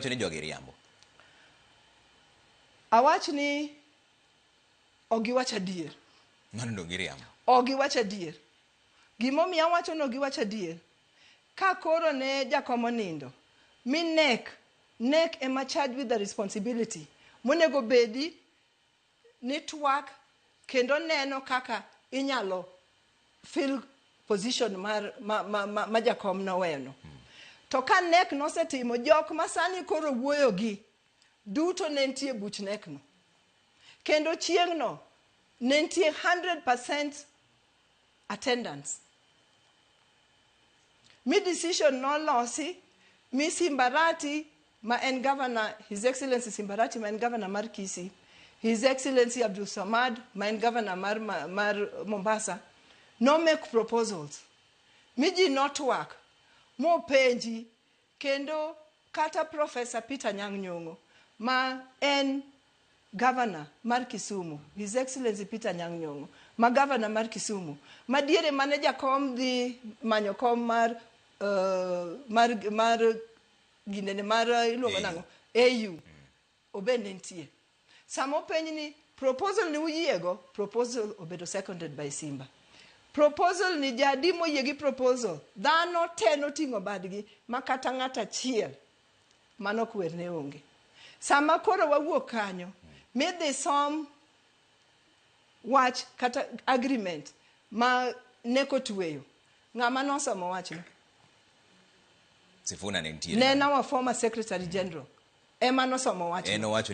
ni jogi riambo. Awach ni ok giwach adier. Mano ndo giriambo. Ok giwach adier. Gimomiyo awacho ni ok giwach adier, ka koro ne jakom onindo, mi NEC, NEC ema charge with the responsibility monego bedi ni twak kendo neno kaka inyalo fill position mar ma jakom noweno. To ka NEC nosetimo, jok ma sani koro wuoyo gi duto ne nitie buch NEC no. Kendo chieng'no ne nitie 100% attendance. Mi decision nolosi mi Simbarati ma en governor, His Excellency Simbarati ma en governor mar Kisii, His Excellency Abdul Samad ma en governor mar Mombasa, no make proposals. Mi ji notwak, mopenji, kendo kata Professor Peter Anyang' Nyong'o ma en governor mar Kisumu, His Excellency Peter Anyang' Nyong'o ma governor mar Kisumu, ma diere mane jakom dhi manyo kom mar ginene mar iluongo nang'o? AU. Obe ne nitie. Sama openj ni proposal ni uyiego, proposal obedo seconded by Simba. Proposal ni jadi moyie gi proposal, dhano te noting'o badgi ma kata ng'at achiel mano kwer ne onge. Sama koro wawuok kanyo, midhi som wach kata agreement ma neko tweyo. Ng'ama nosomo wachno? Sifuna ne nitie. Ne en our former secretary general. Ema nosomo wachno. En owacho ni